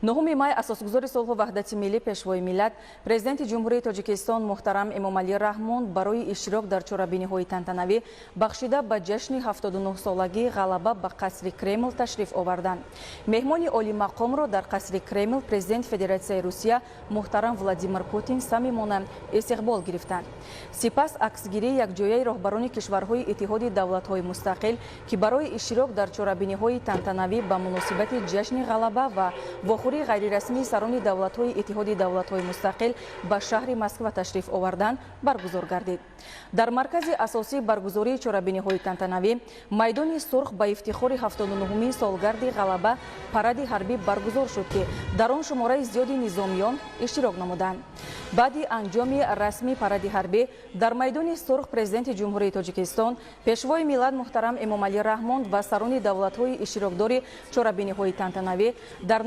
9-уми май асосгузори сулҳу ваҳдати миллӣ, Пешвои миллат, Президенти Ҷумҳурии Тоҷикистон муҳтарам Эмомалӣ Раҳмон барои иштирок дар чорабиниҳои тантанавӣ, бахшида ба ҷашни 79-солагии Ғалаба, ба қасри Кремл ташриф оварданд. Меҳмони олимақомро дар қасри Кремл Президенти Федератсияи Русия муҳтарам Владимир Путин самимона истиқбол гирифтанд. Сипас аксгирии якҷояи роҳбарони кишварҳои Иттиҳоди Давлатҳои Мустақил, ки барои иштирок дар чорабиниҳои тантанавӣ ба муносибати ҷашни Ғалаба ва вохӯрии ғайрирасмии сарони давлатҳои Иттиҳоди Давлатҳои Мустақил ба шаҳри Москва ташриф оварданд, баргузор гардид. Дар маркази асосии баргузории чорабиниҳои тантанавӣ, майдони Сурх, ба ифтихори 79-умин солгарди Ғалаба паради ҳарбӣ баргузор шуд, ки дар он шумораи зиёди низомиён иштирок намуданд. Баъди анҷоми расмии паради ҳарбӣ дар майдони Сурх Президенти Ҷумҳурии Тоҷикистон, Пешвои миллат муҳтарам Эмомалӣ Раҳмон ва сарони давлатҳои иштирокдори чорабиниҳои тантанавӣ дар